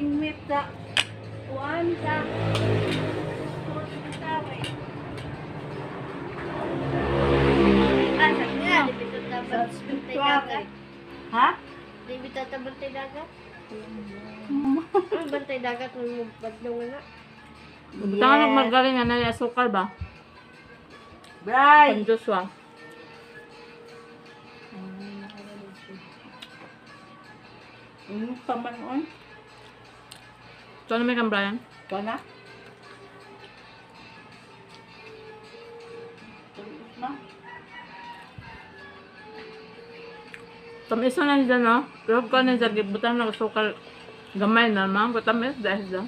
Lingmit sa kuan sa hospital eh. Ah, sabi nga, di bitaw Sa tabang bantay spiritual dagat. eh. Ha? Di bitaw tabang dagat. Ang bantay dagat mo badlong na. Butangan ng margarine nga na asukal ba? Bray! Pan Joshua. Ano pa man on? So ano may kang Brian? Ikaw na? Tulos na. Tamis na siya, no? Pero kung ano siya, gibutan ng asukal gamay na, ma'am. Tamis dahil siya.